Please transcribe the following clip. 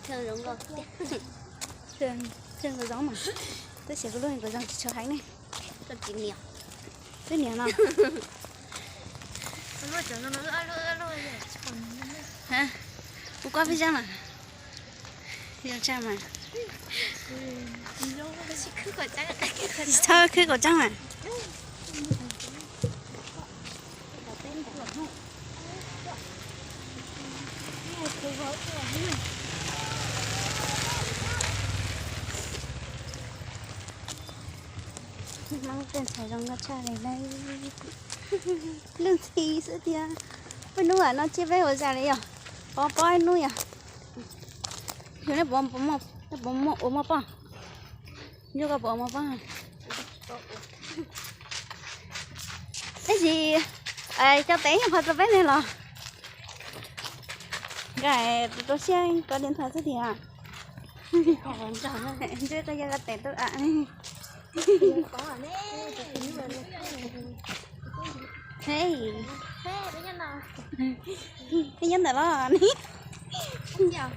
Zoo nkauj, zoo nkauj zoo mas. Tab sis kuv lub nkauj zoo tsis tshua heev ne. Twb niam no. Kuv koj peb zab mas. Zoo tshaj mas. Tsis txhob khwb kaum tseeb mas. Hmoob tej ntxhais zoo nkauj tshaj li na. Lub ntxhi xwb tiag. Peb hnub no tsiab peb ua zaj li yog pov pob ib hnub yog. Yog nej puas, nej puas muaj ua muaj pob? Yog koj puas ua muaj pob? Tab sis cov tes nyuam qhuav rau peb ne los. Nkawd rau siab kov điện thoại xwb tiag. Ntsib koj yog koj tes tub a. Hej, peb nyob ntawm los.